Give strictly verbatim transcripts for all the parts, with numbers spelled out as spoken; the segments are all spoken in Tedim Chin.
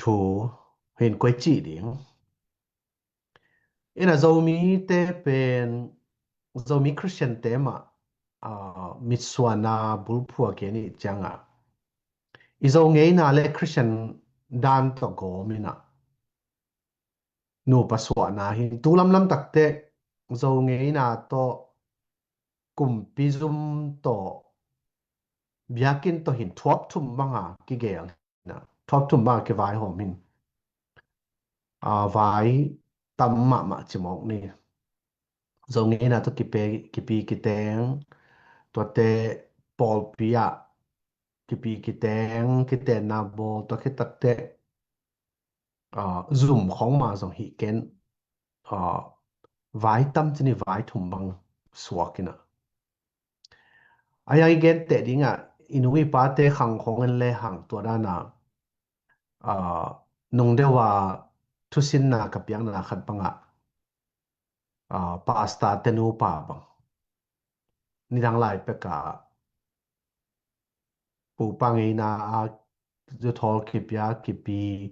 thu hin koi cih ding. Ina Zomite pen, Zomi Christian te mah, ah, mitsuana bulphua ke nih cianga i Zo ngeina le Christian dan tawh gawm ina nupa suahna hi. Tu lamlam takte Zo ngeina tawh kumpi zum tawh biakinn tawh hin thuap thum banga kigel hina, thuap thum banga kivaihawm hin. A, vai tam mahmah cimawk ni. Zo ngeina tawh kipe, kipi kiteng, tuate pawlpi ah kipi kiteng, kitenna bawl, tua khit takte, a, zum khong ma zong hi ken, a, vai tam cini vai thum bang suak ina. A yang i gen teh dingah i nu i pate khang khong en le hang tua dana, a, nung deuh a thusinna ka piakna khat bangah, a, pastor te nupa bang nidang lai peka pupa ngeina a zuthawl kipia kipi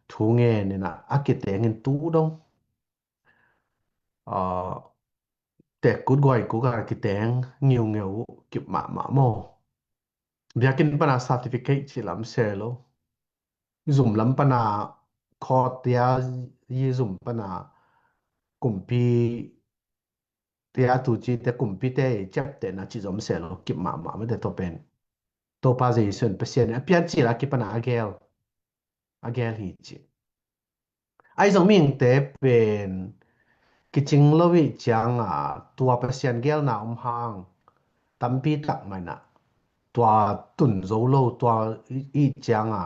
thu ngen ina a kitengin tu dong, a, tekkut guaikuk a kiteng ngiungeu uh kip mahmah maw. Biakinn pana certificate ci lam se lo. Zum lam pana court tia yi zum pana kumpi tia tu ci te kumpi te ciaptehna ci zom se lo kip mahmah mate tua pen. Topa Jesu in Pasian in a pian ci la kipana a gel. A gel hi ci. Ai zong mihingte pen kicing lo ih cianga tua Pasian gelna om hang tampi tak maina tua tun zo lo tua ih cianga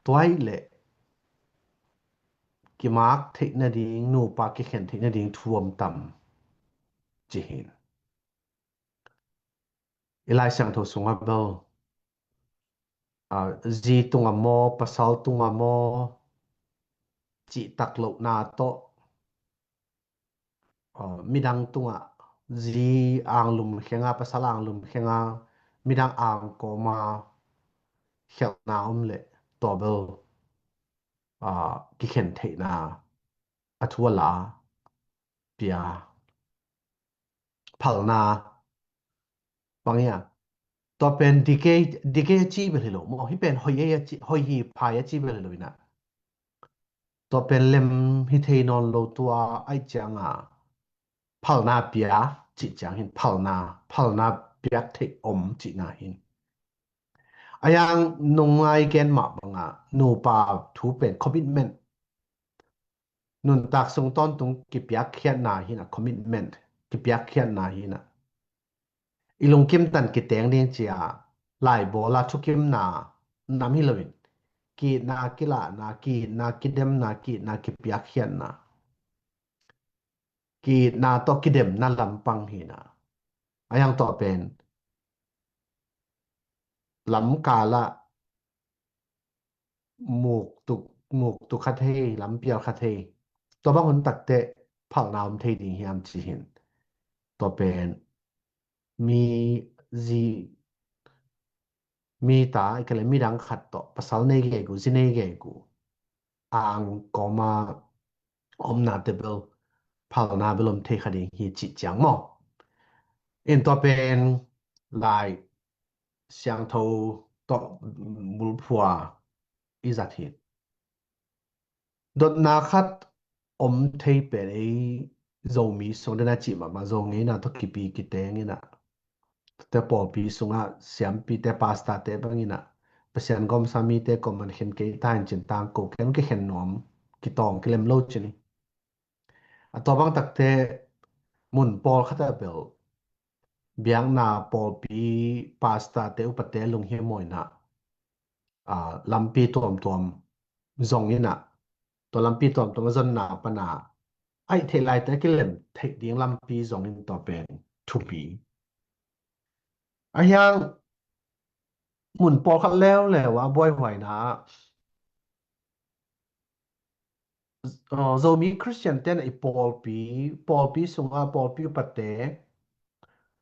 tua ih leh kimak theih nading nupa kikhen theih nading thu om tam ci hin. I Lai Siangtho sungah bel, a, zi tungah maw, pasal tungah maw, cihtak lohna tawh, a, midang tungah zi ang lum khenga, pasal ang lum khenga, midang ang kawma khelhna om leh tua bel, a, kikhen theihna a thu a la pia. Phalna bang ia tua pen dikei, dikei a ci bel hi lo maw, hi pen hoi ei a ci, hoi hi phai a ci bel hi lo ina. Tua pen lem hi thei nawn lo tua ai cianga phalna pia cih ciang hin phalna, phalna piak theih om cihna hin. A yang nung ai gen mah banga nupa thu pen commitment. Nuntak sung tawntung kipiakkhiatna hina, commitment kipiakkhiatna hina. I lungkim tan kiteng ding cia laibawla thukimna nam hi loin, kiitna kilahna, kiitna kidemna, kiitna kipiakkhiatna, kiitna tawh kidemna lampang hina. A yang tawh pen lamkalah muktuk, muktuk kha thei, lampial kha thei. Tua bang hun takte phalna om thei ding hiam ci hin. Tua pen mi zi, mi ta, i kale midang khat tawh pasal nei gegu, zi nei gegu ang kawma omna te bel phalna bel om thei kha ding hi cih ciang maw. In tua pen Lai Siangtho tawh bulphua i zat hi. Dotna khat om thei pen ei Zomi sung dena cih mahmah Zo ngeina tawh kipi kiteng ina. Te pawlpi sungah siampite pastorte bang ina Pasian gawmsa mite kawman khen kei ta in cin tang ko ken kikhen nuam kitawng kilem lo cin hi. A tua bang takte mun pawl khat ah bel biakna pawlpi pastorte upate lunghimawina, a, lampi tuamtuam zong ina, tua lampi tuamtuam a zonna pana aih theih laite a kilem theih ding lampi zong in tua pen thupi. A hiang mun pawlkhat leuleu a buaihuaina ah, uh, Zomi Christian ten i pawlpi, pawlpi sunga pawlpi upate,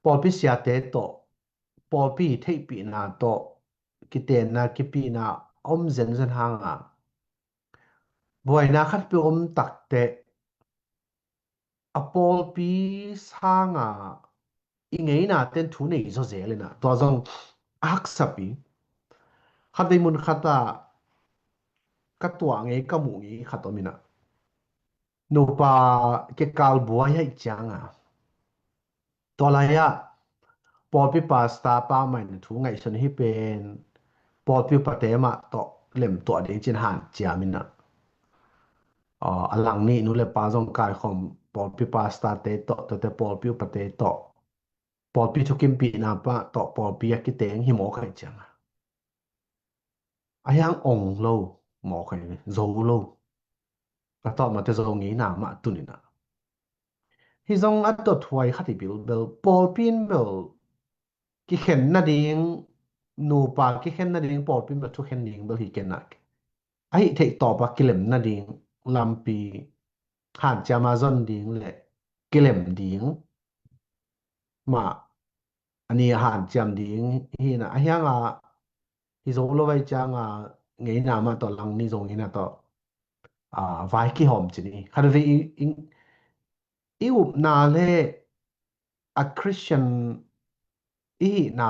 pawlpi siate tawh, pawlpi theihpihna tawh, kitenna, kipihna a om zenzen hanga, buaina khat peuh om takteh a pawlpi sanga i ngeina ten thu nei zaw zel inah, tua zong a haksapi. Khatvei mun khatah ka tuah ngei, ka muh ngei khat om inah, nupa kikal buai aih cianga, tua lai-ah pawlpi pasta pa mah in thu ngaihsun hi pen, pawlpi upate mah tawh lemtuah ding cin hanciam inah, a lang nih nu le pa zong kaikhawm, pawlpi pastate tawh, tuate pawlpi upate tawh, pawlpi thukimpihna pa tawh pawlpi a kiteng hi mawk aih cianga, a hiang ong lo mawk aih ve, zo lo. A tawh mate zo ngeina mah tun inah. Hi zong a dothuai khat i bilbel, pawlpi in bel kikhen nading, nupa kikhen nading pawlpi in bel thukhen ding bel hi kenah, ahi theih tawpa kilem nading lampi, hanciama zon ding le kilem ding mah a ni a hanciam ding hi inah, a hianga hi zo lo vai cianga ngeina mah tawh lang ni zo ngeina tawh, a, vai kihawm cin hi. Khatvei i, i, i upna le a Christian i hihna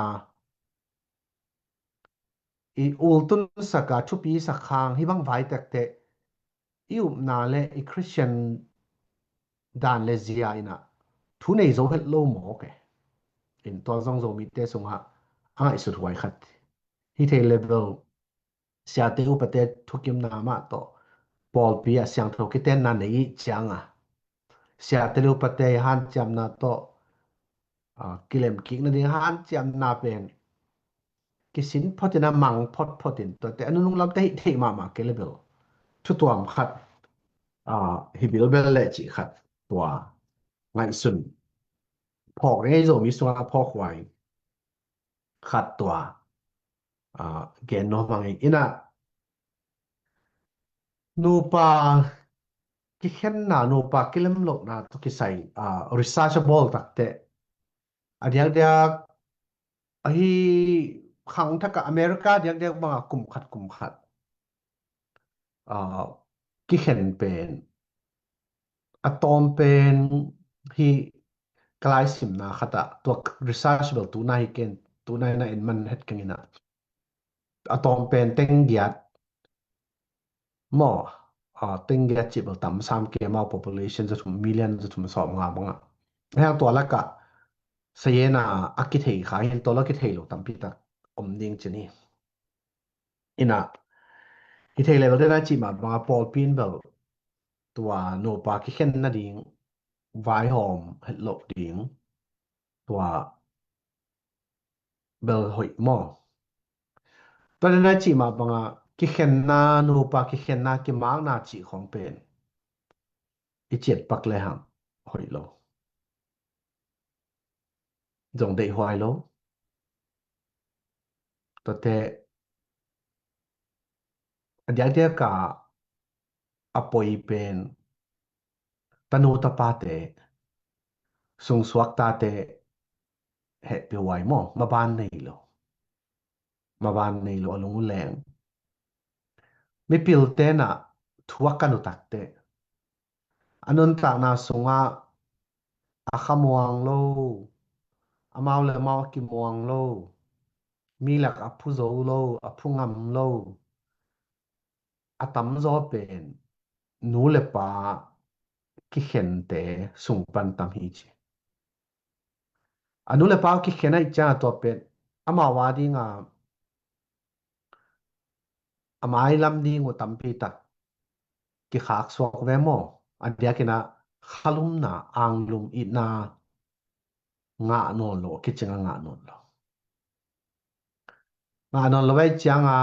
i ultun saka thupi sak hang hi bang vai takteh i upna le i Christian dan le zia inah thu nei zo het lo mawk e. In tua zong Zomite sungah a ngaihsut huai khat hi thei level. Siate upate thukimna mah tawh pawlpi a siangtho kitenna nei ih cianga, siate le upate hanciamna tawh, a, kilemkik nading hanciamna pen kisin photin a mang photphot in, tuate a nunung lamte hi theih mahmah kei le bel thutuam khat, a, hi bilbel le cih khat tua ngaihsun phawk ngei, Zomi sunga phawk huai khat tua, a, gen nuam hang ing. Inah nupa kikhenna, nupa kilemlohna tawh kisai, a, research a bawl takteh, a diakdiak ahi khangthak ah America diakdiak banga kum khat kum khat, a, kikhen pen a tawm pen hi, ka laisimna khatah tua research bel tuna hi ken, tuna hi na en man het keng inah, a tawm pen teng giat maw, a, teng giat cih bel tam sam kei, amau population za thum, million za thum sawm nga bangah. A hiang tua lakah sayena a kithei kha hin, tua lak kithei lo tampi tak om ding cin hi. Inah hi thei level dena cih mah banga pawlpi in bel tua nupa kikhen nading vaihawm het loh ding tua bel hoih maw? Tua dena cih mah banga kikhenna, nupa kikhenna, kimakna cih khawng pen i ciat pak le hang hoih lo. Zong deihhuai lo. Tuate a diakdiaka a poi pen tanu tapate, sungsuak tate hehpih huai maw? Maban nei lo. Maban nei lo, a lung uh leng. Mipil tenah thu a kan uh takteh, a nuntakna sungah a khamuang lo, amau le amau a kimuang lo, mi lak a phu zo lo, a phu ngam lo, a tamzaw pen nu le pa kikhente sung pan tam hi ci. A nu le pa kikhen aih cianga tua pen amau a dinga a mailam ding uh tampi tak kikhak suak ve maw? A diakin a khalumna, anglum, itna ngah nawn lo, kicing a ngah nawn lo. Ngah nawn lo aih cianga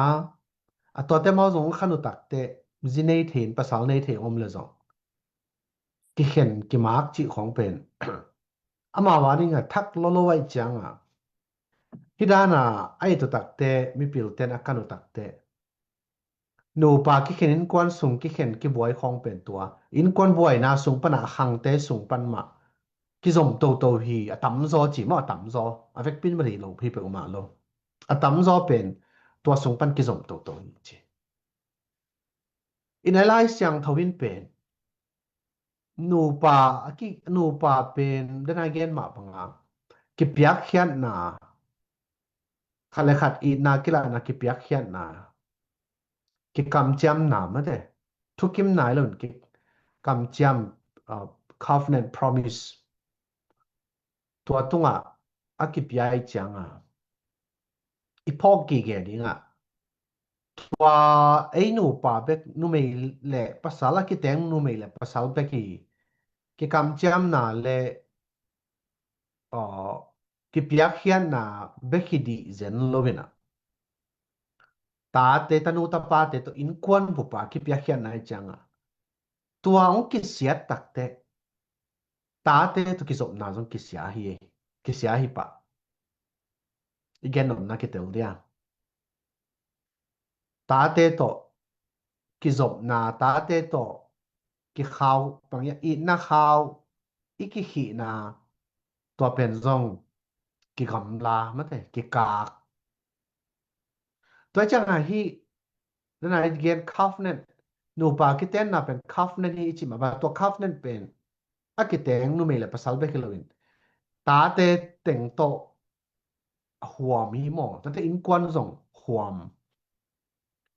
a tuate mau zong khan uh takteh, zi nei thei in pasal nei thei om le zong kikhen kimak cih khawng pen amau a dinga thak lolo aih cianga, hi dana a it uh takteh, mipil ten a kan uh takteh, nupa kikhen, innkuan sung kikhen kibuai khawng pen tua innkuan buaina sung pana a khangte sung pan mah kizom toto hi, a tamzaw ci maw, a tamzaw, a vekpin mah hi lo hi peuhmah lo. A tamzaw pen tua sung pan kizom toto hi ci. Ina Lai Siangtho in pen nupa a ki nupa pen dena gen mah banga kipiakkhiatna, khat le khat itna kilahna kipiakkhiatna, kikamciamna mate, thukim nai lo in kikamciam, uh, covenant promise. Tua tungah a kipia i cianga i phawk gige dingah tua ei nupa bek numei le pasal a kiteng numei le pasal bek hi kikamciamna le, uh, kipiakkhiatna bek hi dih zen lo inah tate tanu tapate tawh innkuan bupa kipiakkhiatna i cianga tua hong kisiat takte tate tawh kizopna zong kisia hi, kisia hi pah. I gen nopna kitel dia. Tate tawh kizopna, tate tawh kikhau, pangia itna khau, i kikhihna, tua pen zong kigamla mate, kikak. Tua cianga hi, nana i gen covenant, nupa kitenna pen covenant hi i cih mah bang, tua covenant pen a kiteng numei le pasal bek hi loin tate teng tawh huam hi maw, tate innkuan zong huam.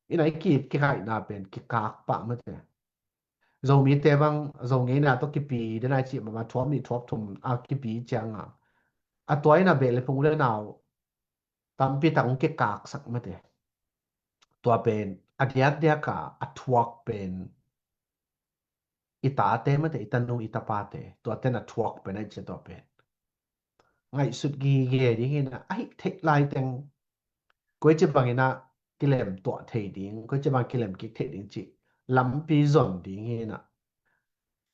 Ina i kip kikaihna pen kikak pah mate. Zomite bang, Zo ngeina tawh kipi, dena i cih mama thuak nih thuak thum a kipi cianga a tua ina beh le phung le nau tampi tak hong kikaksak mate. Tua pen a diakdiaka a thuak pen i tate mate, i tanu i tapate, tua ten a thuak pen a i cia tua pen ngaihsut gige ding ina a hih theih laiteng koici bangina kilem tuah thei ding, koici bang kilem kik thei ding cih lampi zon ding hi ina.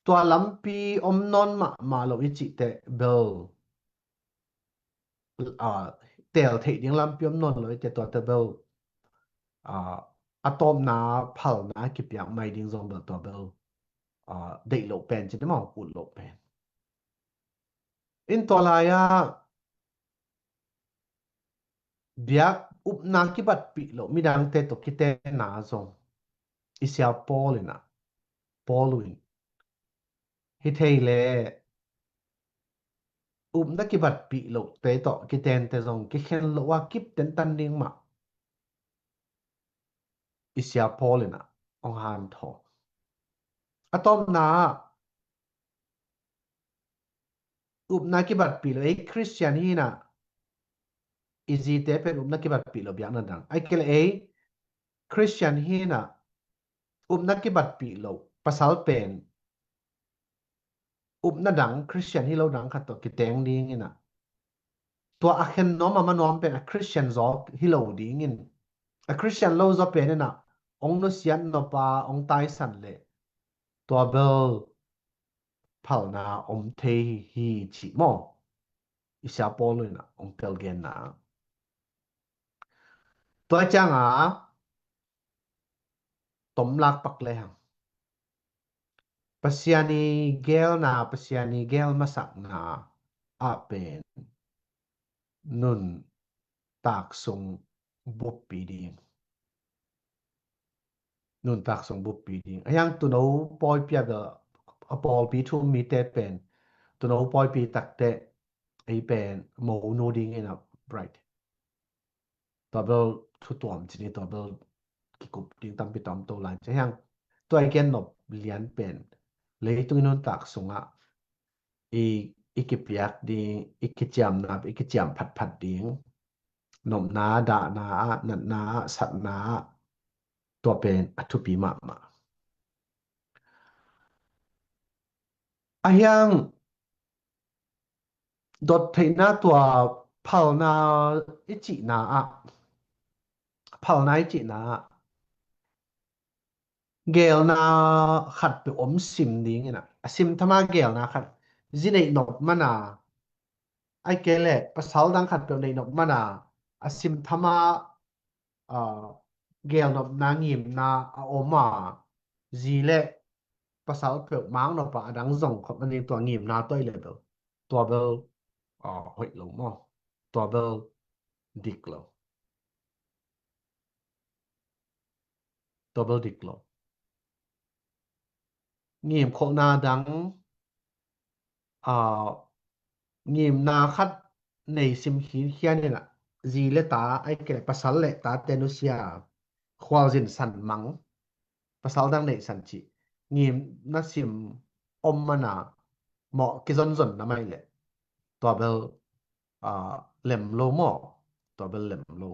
Tua lampi om nawn mahmah lo i cihte bel, aa, teel theih ding lampi om nawn lo i te tuate bel, aa, a tawpna phalna kipiak mai ding zong bel tua bel, aa, deih loh pen cih te maw, ut loh pen. In tua lai-ah biak upna kibatpih loh midangte tawh kitenna zong i sia Paul inah, Paul in hi thei le upna kibatpih lohte tawh kitente zong kikhen loh a kip tentan ding mah i sia Paul inah hong hanthaw. A tawpna ah upna kibatpih lo ei Christian hi inah i zite pen upna kibatpih lo biakna dang ai kei le ei Christian hi inah upna kibatpih lo pasal pen upna dang Christian hi lo dang khat tawh kiteng ding inah tua a khen nuam a ma nuam pen a Christian zaw hi lo dingin a Christian lo zaw pen inah hong nusiat nop a hong taisan le tua bel phalna om thei hi cih maw? I sia Paul inah hong telgenna tua cianga tomlak pak lehang Pasian i gelna, Pasian i gel masakna ah pen nuntak sung buppi ding. Nuntak sung buppi ding. A hiang tuno pawipi a bel a pawlpi thu mite pen tuno pawipi takte ei pen monu ding inah bright. Tua bel thu tuam cini tua bel kikup ding tampi tuam to lai. Cia hiang tua i gen nop lian pen leitung i nuntak sungah i, i kipiak ding, i kiciamna, i kiciam phatphat ding, nopna, dahna ah, natna ah, satna ah, tua pen a thupi mahmah. A hiang dot theihna tua phalna i cihna ah, phalna i cihna ah gelna khat peuh om sim ding inah a sim thama gelna khat zi neih nop mana ai kei le pasal dang khat peuh neih nop mana a sim thama, aa, gelnopna ngimna a om a zi le pasal peuh mang nop a a dang zong khop a ning tua ngimna tua i le bel tua bel, aa, hoih lo maw? Tua bel dik lo. Tua bel dik lo. ngimkholhna dang, aa, ngimna khat nei sim khinkhian in ah, zi le ta, ahih kei leh pasal le tate nusia, khualzin san mang, pasal dang neih san cih ngimna sim om man a, mawh kizonzon na mai leh, tua bel, aa, lem lo maw? Tua bel lem lo.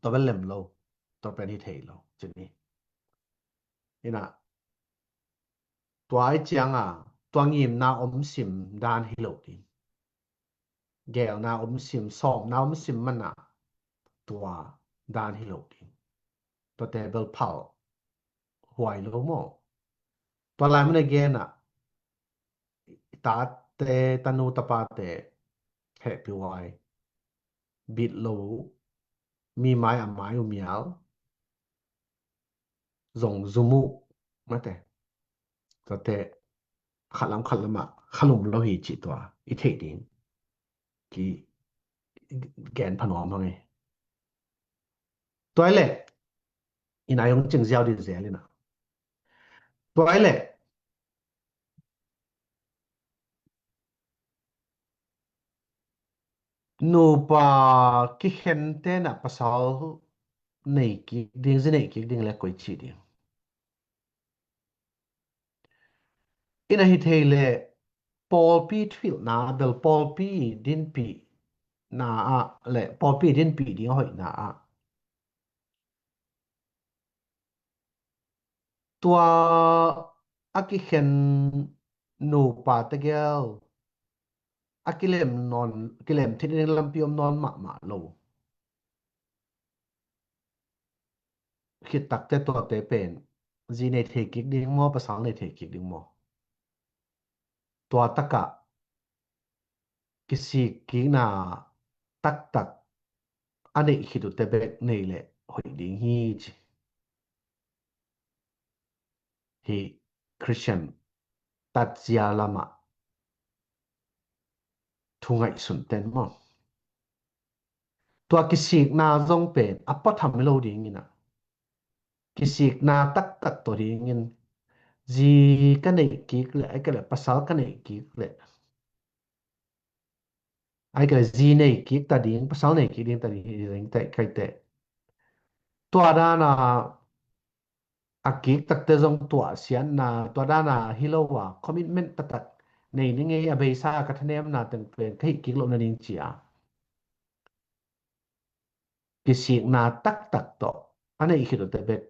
Tua bel lem lo. Tua pen hi thei lo. Cih ni. Inah, tua ahih ciangin, tua ngimna om sim dan hi lo ding. Geelna om sim, sawmna om sim man a, tua dan hi lo ding. Tuate bel phal huai lo maw? Tua lai mun a gen ah, i tate, tanu tapate hehpih huai, bit lo uh, mi mai a mai uh mial, zong zum uh, mate. Tuate khat lam khat lam ah kha lum lo hi cih tua i theih ding kigen pha nuam hang e. Tua hi leh, inah hong cing ziau ding zel inah. Tua hi leh, nupa kikhente in ah pasal nei kik ding, zi nei kik ding le koi ci ding. Inah hi thei leh, pawlpi thuhilhna bel pawlpi dinpihna ah le pawlpi dinpih ding a hoihna ah, tua a kikhen nupa tegel a kilem nawn, kilem theih ding lampi om nawn mahmah lo khit takteh, tuate pen zi nei thei kik ding maw, pasal nei thei kik ding maw? Tua takah kisik kikna taktak a neih khit uh teh bek nei leh hoih ding hi ci. Hih Christian tatzia lamah thu ngaihsun ten maw? Tua kisikna zong pen a pua tham lo dingin ah, kisikna taktak tawh dingin, zi ka neih kik leh, ahih kei leh pasal ka neih kik leh, ahih kei leh zi nei kik ta ding, pasal nei kik ding ta ding hi ding teh, kai teh, tua dan a, a kik takteh zong tuahsiatna, tua dan a hi lo a, commitment taktak nei ni ngei, a beisa ka thanemna teng pen ka hih kik loh nading ci a, kisikna taktak tawh a neih khit uh teh bek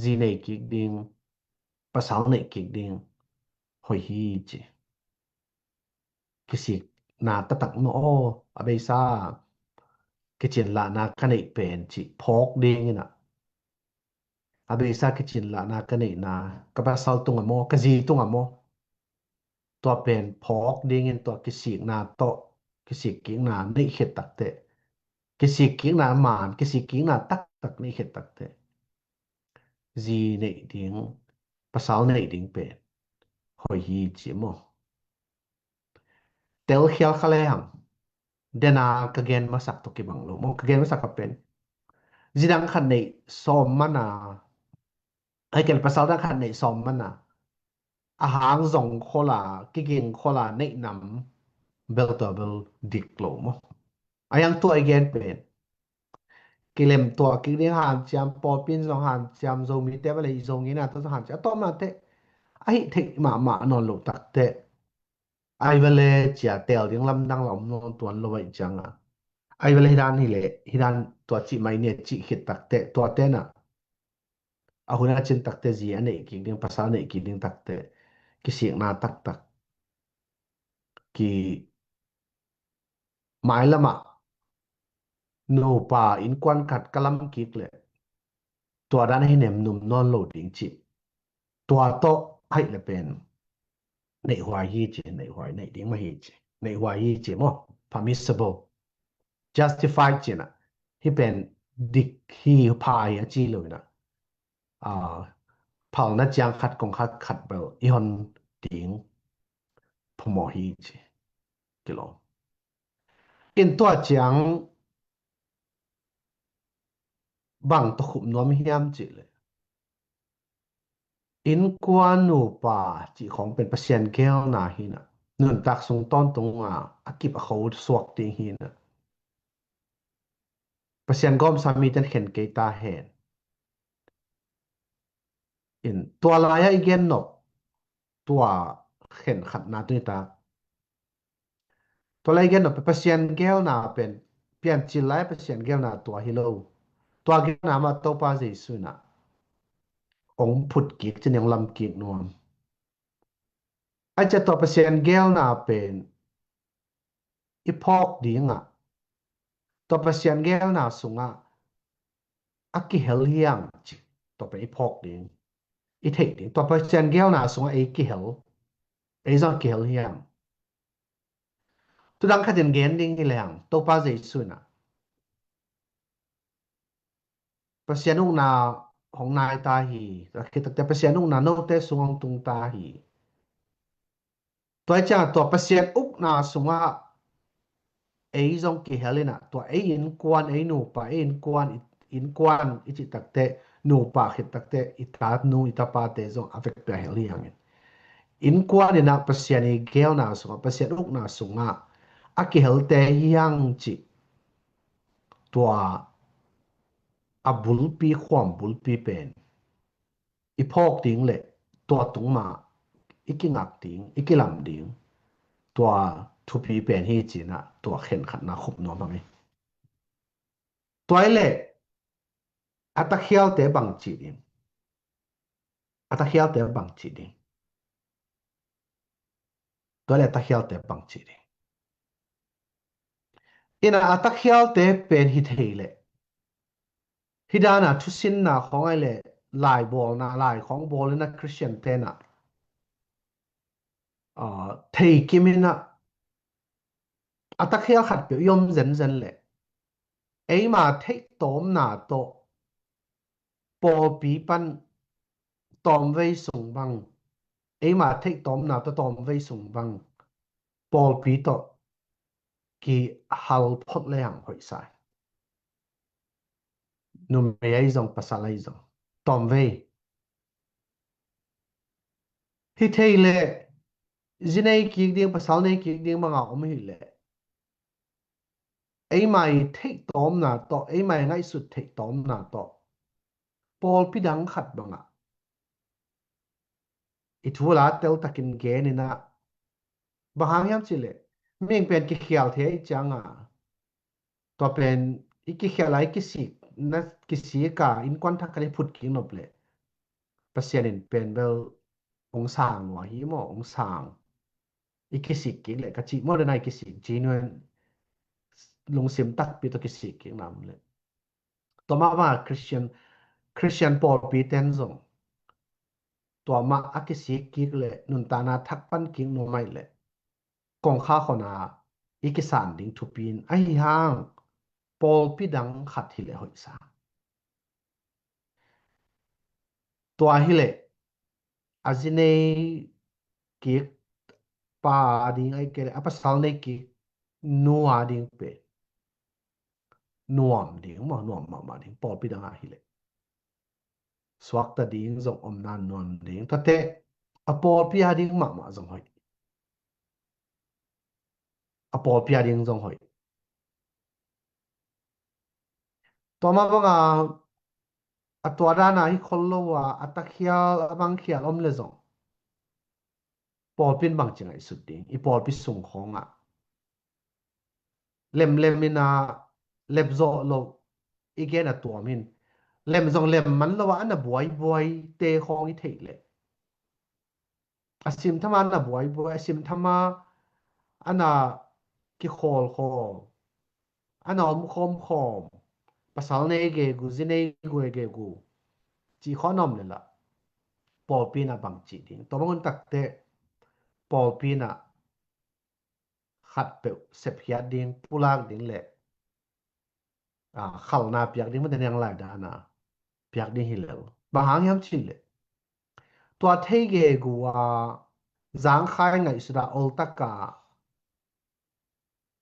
zi nei kik ding, pasal nei kik ding hoih hi ci. Kisikna taktak maw, aw, a beisa kicinlahna ka neih pen cih phawk dingin ah, a beisa kicinlahna ka neihna, ka pasal tungah maw, ka zi tungah maw, tua pen phawk dingin tua kisikna tawh, kisik kikna neih khit takteh, kisik kikna man, kisik kikna taktak neih khit takteh, zi neih ding, pasal neih ding pen hoih hi ci maw? Telkhial kha lehang, den a ka gen masak tawh kibang lo maw? Ka gen masak kha pen, zi dang khat neih sawm man a, ahih kei leh pasal dang khat neih sawm man a, a hang zong khol a, kiging khol a neih nam bel, tua bel dik lo maw? A hiang tua i gen pen, kilem tuah kik ding hanciam, pawlpi in zong hanciam, Zomite va leh i Zo ngei na tawh zong hanciam, a tawpna teh a hih theih mahmah nawn loh takteh, ai va leh cia teel ding lamdang la om nawn tuan lo ahih ciangin, ai va leh hi dan hi leh, hi dan tua cih mai ni a cih khit takteh, tuate in ah a hun a cin takteh zi a neih kik ding, pasal neih kik ding takteh, kisikna taktak, ki mailamah nupa innkuan khat ka lam kik leh, tua dan a hi nemnum nawn lo ding cih, tua tawh ahih leh pen neihhuai hi ci, neihhuai, neih ding mah hi ci, neihhuai hi ci maw? Permissible, justified ci-in ah, hih pen dik hi, pha hi a ci lo-in ah, aa, phalna ciang khat kong khat khat bel i hon ding phamawh hi ci. Kilawm. In tua ciang bang tawh khup nuam hiam cih leh, Innkuan nupa cih khawng pen Pasian geelna hi-in ah, nuntak sung tawntung a, a kip a kho suak ding hi-in ah, Pasian gawmsa mite in khen kei ta hen. In, tua lai-ah i gen nop, tua khen khatna tuni-in ah, tua lai gen nop, Pasian geelna pen, piancil lai Pasian geelna tua hi lo. Tua geelna mah Topa Jesu in ah hong phut kik, cih ni, hong lam kik nuam. Ahih ciang tua Pasian geelna pen i phawk ding ah, tua Pasian geelna sungah a kihel hi hang cih, tua pen i phawk ding, i theih ding. Tua Pasian geelna sungah ei kihel, ei zong kihel hi hang. Tu dang khatin gen ding hi lehang, Topa Jesu in ah Pasian ukna hong nai ta hi. Tua khit takte Pasian ukna note sung hong tung ta hi. Tua hi ciangah tua Pasian ukna sungah ei zong kihel in ah, tua ei innkuan, ei nupa, ei innkuan, i, innkuan i cih takte, nupa khit takte, i tanu, i tapate zong a vekpi-a hel hi hangin, innkuan in ah Pasian i geelna sungah, Pasian ukna sungah a kihelte hi hang cih, tua a bulpi, khuam bulpi pen i phawk ding le tua tung mah i kingak ding, i kilam ding, tua thupi pen hi, ci-in ah tua khen khatna khup nuam hang hi. Tua hi leh a takhialte bang ci ding? A takhialte bang ci ding? Tua leh a takhialte bang ci ding? In ah a takhialte pen hi thei leh, hi dan a thusinna khawng ahih leh, lai bawlna, lai khawng bawl in ah Khristian ten ah, ah, thei kim in ah, a takhial khatpeuh i om zenzen leh, eima theihtawmna tawh pawlpi pan tawmvei sung bang, eima theihtawmna tawh tawmvei sung bang pawlpi tawh kihal phot lehang hoihsa hi. Numei ahi zong, pasal ahi zong, tawmvei. Hi thei leh, zi nei kik ding, pasal nei kik ding banga om hi leh, eima i theihtawmna tawh, eima i ngaihsut theihtawmna tawh pawlpi dang khat bangah i thu la teltakin gen in ah, bang hang hiam cih leh, mihing pen kikhial thei ahih ciangah, tua pen i kikhial a, i kisik, na kisik a, innkuan thak khat i phut kik nop leh, Pasian in pen bel hong sang lua hi maw, hong sang. I kisik kik leh, ka cih maw, den a i kisik, genuine, lungsim takpi tawh kisik kik nam leh. Tua mah bangah Khristian, Khristian pawlpi ten zong tua mah a kisik kik leh, nuntakna thak pan kik nuam ahih leh, kongkhak hong a i kisan ding thupi in, ahi hang pawlpi dang khat hi leh hoihsa. Tua hi leh, a zi nei kik pa a ding, ahih kei leh a pasal nei kik nu a ding pen nuam ding maw, nuam mahmah ding, pawlpi dang ah hi leh. Suakta ding zong omna nuam ding. Tuate a pawlpi a ding mahmah zong hoih. A pawlpi a ding zong hoih. Tua mah banga a tua dana hi khol lo a, a takhial, a bangkhial om leh zong, pawlpi in bangci ngaihsut ding, i pawlpi sung khawngah. Lemlem in a, lep zawh loh i gen a tuam in, lem zong lem man lo a, a na buaibuai te khawng i theih leh, a simtham a na buaibuai, a simtham a a na kikhawlkhawl, a na omkhawmkhawm, pasal nei gegu, zi nei gegu, cih khawng a na om leh lah, pawlpi in a bangci ding? Tua bang hun takte pawlpi in a khatpeuh sepkhiat ding, pulak ding leh, a, khalna piak ding, mate niang lai dana piak ding hi lel. Bang hang hiam cih leh, tua thei gegu a, zangkhai ngaihsut a, oltak a,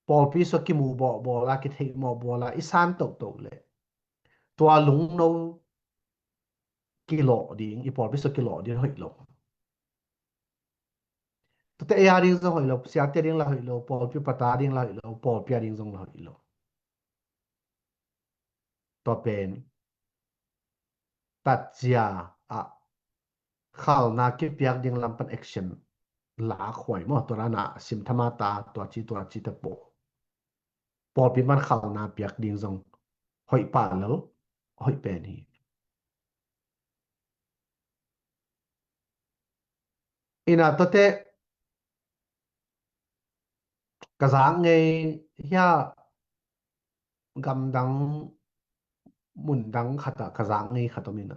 pawlpi sung kimu bawhbawl a, kitheih mawhbawl a i san tohtoh leh, tua lungno kilawh ding, i pawlpi sung kilawh ding hoih lo. Tuate ei a ding zong hoih lo, siate ding la hoih lo, pawlpi upa ta ding la hoih lo, pawlpi a ding zong la hoih lo. Tua pen tatzia ah khalna kipiak ding lam pan action lak huai maw, tua dan a sim thama ta, tua ci tua ci te pawl. Pawlpi pan khalna piak ding zong hoih pah lel, hoih pen hi. Ina tuate ka zak ngei hia, gamdang mundang khat ah ka zak ngei khat om ina.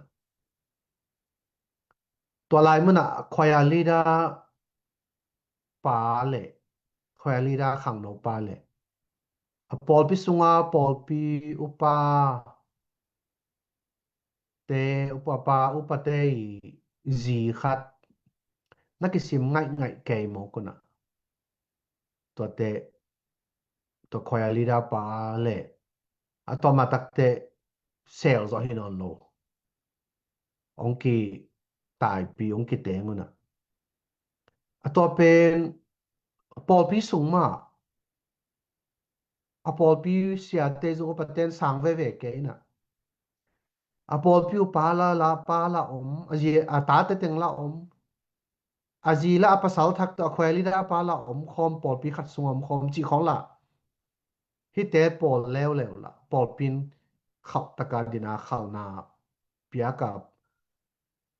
Tua lai munah choir leader pa le, choir leader khangno pa le, a pawlpi sunga pawlpi upa te, upa pa, upa te i zi khat na kisim ngaih ngaih kei mawk una. Tuate, tua choir leader pa le a tua matakte sel zawh hi nawn lo. Ong ki taipi, ong ki teng una. A tua pen pawlpi sung mah, a pawlpi siate zong upa ten sang veve kei ina. A pawlpi upa la, la pa la om, a zi, a tate teng la om. A zi la a pasal thak tawh a choir leader pa la om khawm, pawlpi khat sung om khawm cih khawng la. Hite pawl leuleu la, pawlpi in khauh taka dina khalna piak a,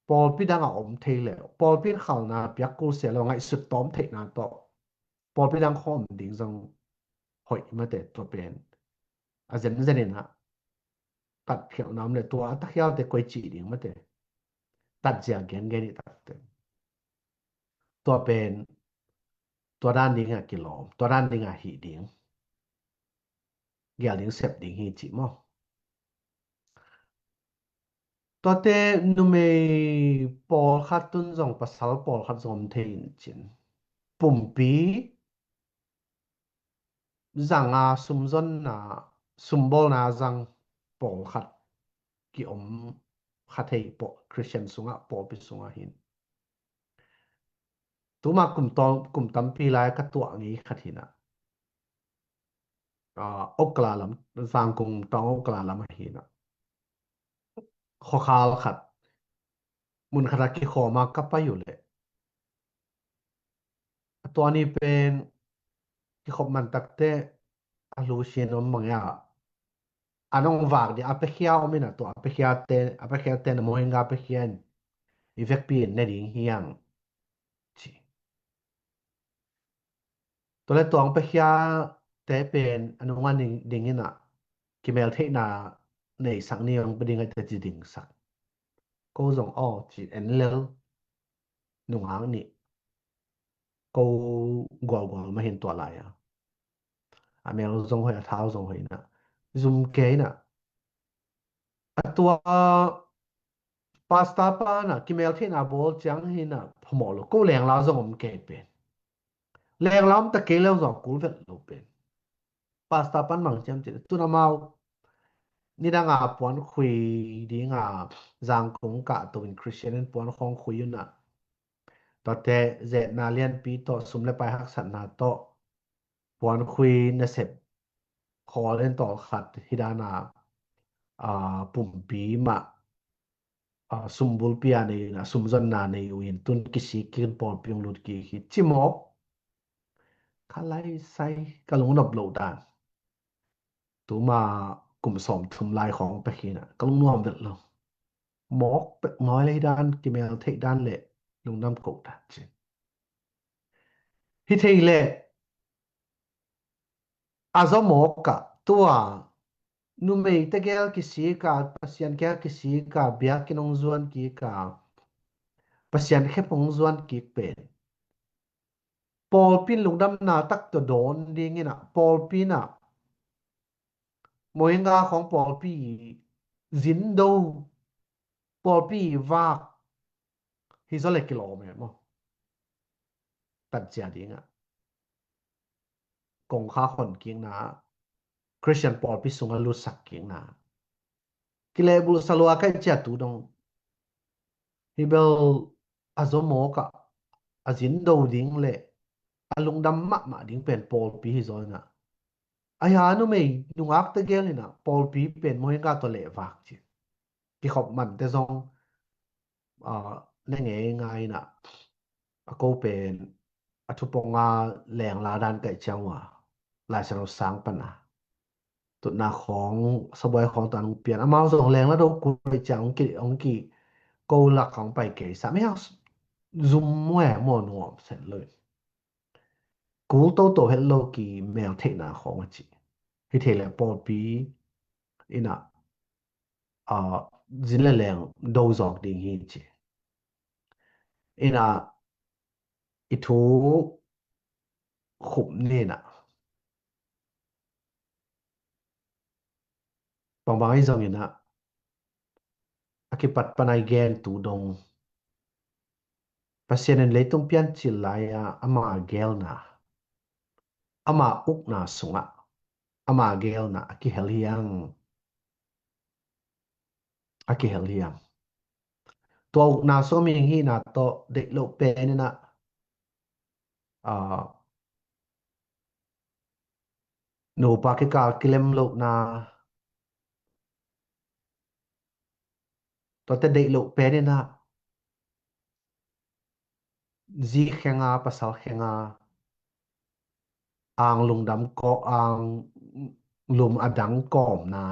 pawlpi dang a om thei leu, pawlpi in khalna piak kul sia lo, ngaihsut tawm theihna tawh pawlpi dang khawm ding zong hoih mate, tua pen a zenzen ina tat khialhna om le, tua a takhialte koi cih ding mate, tatzia gengen i takte. Tua pen tua dan ding a kilawm, tua dan ding a hih ding, gial ding sep ding hi cih maw. Tuate numei pawlkhat tun zong pasal pawlkhat zong om thei in cin, pumpi zanga sumzonna, sumbawlna zang pawlkhat kiom kha thei, pawl, Christian sungah, pawlpi sungah hin. Tuma kum tawng, kum tampi lai ka tuah ngei khat hina. Ah, Oklahoma, Zangkong tawng Oklahoma hina. Khuakhal khat, mun khat a kikhawm a ka pai uh leh, a tua ni pen kikhop man takte a lu sin om bang a, a nong vak dia a pekhia om ina, tua a pekhia te, a pekhia te na Mohinga pekhia in i vekpi in ne ding hiang ci. Tua le tuang pekhia te pen a nunga ding, ding ina, kimeltheihna neisak ni ong pe ding a te ci dingsak. Ko zong aw ci en lel, nungak nih. Ko gualgual mah hin tua lai a, a mel zong hoih, a thau zong hoih ina, zum kei ina. A tua pastor pa na kimeltheihna bawl ciang hina phamawh lo, ko lenglau zong om kei pen. Lenglau om ta kei leu zong kul vet lo pen. Pastor pan mang ciam cin tun amau nidanga puan khui dinga Zangkong kah to in Christian in puan khawng khui una. Tuate zetna lianpi tawh, sum le pai haksatna tawh puan khui nasep khawl en tawh khat hi dana, a, pumpi mah, a, sumbulpi a nei una, sumzonna nei uh in tun kisik kik in pawlpi ong lut kik hi ci mawk. Ka lai sai, ka lungnop loh dan. Tuma kum sawm thum lai khawng pek hina, ka lungnuam vet lo. Mawk pek mawi lei dan, kimeltheih dan le lungdam koh dan cin. Hi thei le a zaw mawk ah tua numei tegel kisik a, Pasian kiang kisik a, biakinn ong zuan kik a, Pasian khep ong zuan kik pen pawlpi in lungdamna tak tawh dawn ding ina, pawlpi ina Mohinga khawng pawlpi zindo, pawlpi vak hi zaw le kilawm e maw. Tatzia dinga kongkha hon kikna, Christian pawlpi sunga lutsak kikna, kilehbulh salua kaih cia tu dong Hi bel a zaw mawk ah a zin do ding le a lungdam mahmah ding pen pawlpi hi zaw inah, a hia numei nungakte gel inah pawlpi pen Rohingya tawh lehvak ci. Kikhop mante zong, ah, ne ngei ngai inah, a ko pen a thupong a lengla dan kaih ciang uh a, Lai Siangtho sang pan a tutna khawng, sabuai khawng tawh an hong pian. Amau zong lengla do kul kaih ciang hong ki, hong ki ko lak hong pai kei sa. Mei hang zum muai maw nuam set lo. Kul toto het lo ki mel theihna khawng a ci. Hi thei le pawlpi inah, ah, zin le leng do zawk ding hi ci. Inah i thu khup ninah, bangbang ahi zong inah, a kipat pan a i gen tu dong, Pasian in leitung piancil lai-a ama gelna, ama ukna sungah ama gelna a kihel hiang. A kihel hiang. Tua ukna sungah mihing hihna tawh deih loh pen inah, ah, nupa kikal kilem lohna, tuate deih loh pen inah, zi khenga, pasal khenga, ang lungdam kawm, ang lum a dang kawmna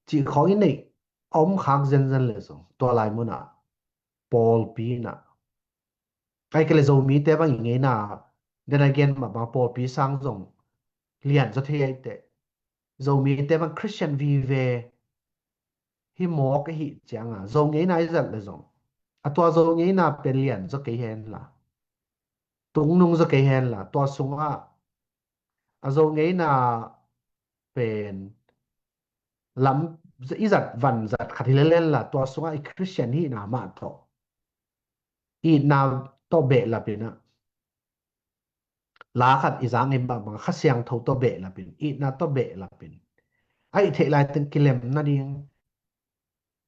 cih khawng i neih a om khak zenzen le zong, tua lai munah pawlpi inah, ai kei le Zomite bang i ngeina, den a gen mah bang pawlpi sang zong lian zaw thei ahi teh, Zomite bang Khristian vive hi mawk ahi cianga Zo ngeina i zat le zong, a tua Zo ngeina pen lian zaw kei henla, tungnung zaw kei henla, tua sungah a Zo ngeina pen lam i zat van zat khat hi lel henla, tua sungah i Khristian hihna mah tawh, itna tawh behlap inah, la khat i zang in bangbang Kha Siangtho tawh behlap in, itna tawh behlap in, a ih theih lai teng kilem nading,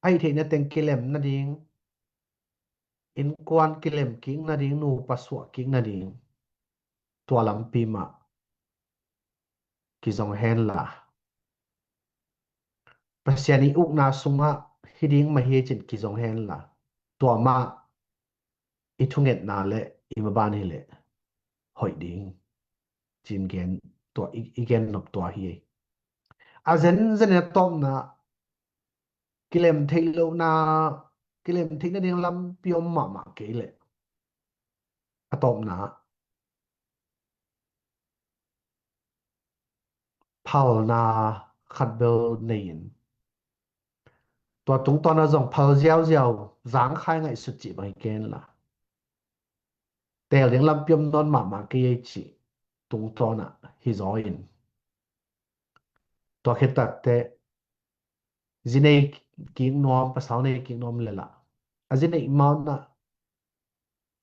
a ih theih na teng kilem nading, innkuan kilem kik nading, nupa suah kik nading, tua lampi mah kizong henla, Pasian i ukna sungah hi ding mah hi cin kizong henla, tua mah i thungetna le i maban hileh hoih ding cin gen, tua i, i gen nop tua hi. A zenzen a tawpna, kilem theih lohna, kilem theih nading lampi om mahmah kei leh, a tawpna, phalna khat bel nei-in, tua tungtawn a zong phal ziauziau, zangkhai ngaihsut cih bang hi kenla, teel ding lampi om nawn mahmah kei ei cih tungtawn ah hi zaw in, tua khit takteh zi nei kik nuam, pasal nei kik nuam le lah, a zi neih ma-in ah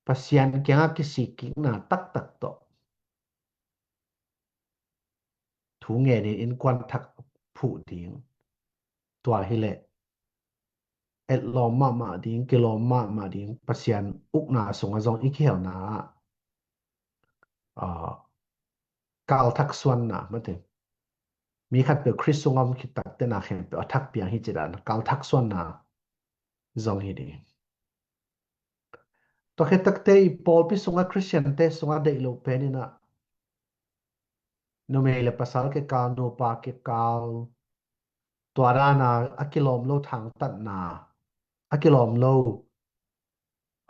Pasian kiangah kisik kikna taktak tawh thu ngenin innkuan thak phuh ding. Tua hileh etlawm mahmah ding, kilawm mahmah ding, Pasian ukna sungah zong i kihelna ah, ah, kalthak suanna, mate, mi khatpeuh Khrist sungah om khit takteh na khempeuh a thak piang hi ci dan kalthak suanna zong hi ding. Tua khit takteh i pawlpi sungah, Khristiante sungah deih loh pen in ah, numei le pasal kikal, nupa kikal, tua dan a a kilawm lo thangtatna, a kilawm lo,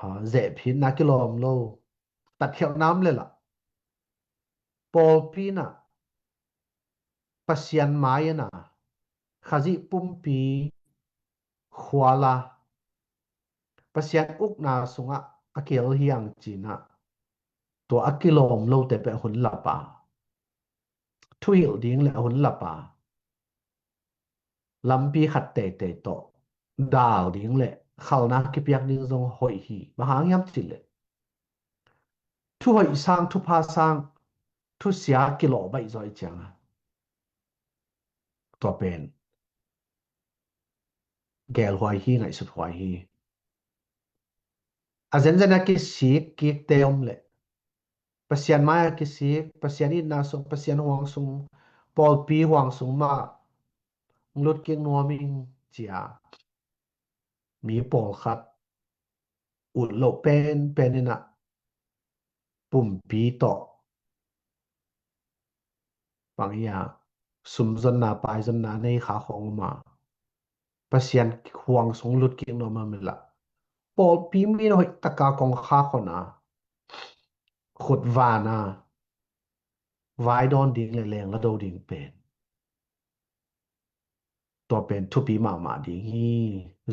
ah, zehphitna, a kilawm lo tatkhialh nam le lah, pawlpi in ah Pasian mai-in ah Khazih pumpi khual a, Pasian ukna sungah a kihel hi hang ci-in ah, tua a kilawm lote peuh hun lap a, thuhilh ding le a hun lap a, lampi khat teitei tawh dal ding le khalna kipiak ding zong hoih hi. Bang hang hiam cih leh, thuhoih sang, thupha sang, thusia kilawh baih zaw i ciang a, tua pen gelhuai hi, ngaihsuthuai hi. a zenzen a kisik kikte om leh, Pasian mai a kisik, Pasian itna sung, Pasian huang sung, pawlpi huang sung mah hong lut kik nuam ing ci-a mi pawlkhat ut loh penpen in ah pumpi tawh bang hi a, sum zonna, pai zonna nei kha khong om a, Pasian huang sung lut kik nuam a mi lah, pawlpi mi in hoih taka kong kha khon a, khut van a vai dawn ding le leng la do ding pen, tua pen thupi mahmah ding hi.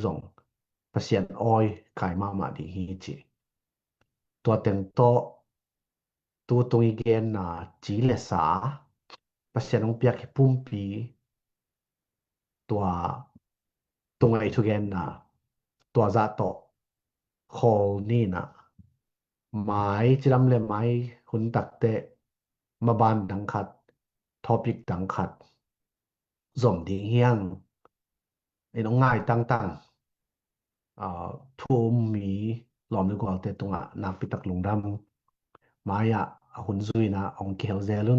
Zong Pasian awi kai mahmah ding hi ci. Tua teng tawh tu tung i genna ci le sa, Pasian hong piak hi pumpi, tua tung a i thugenna, tua zah tawh khawl ni in ah, mai cidam le mai hun takte maban dang khat, topic dang khat zom ding hi hang. In hong ngai tangtang, aa, thu um mi lawm le gualte tungah nakpi tak lungdam. Mai-ah a hun zui in ah hong kihel zel un.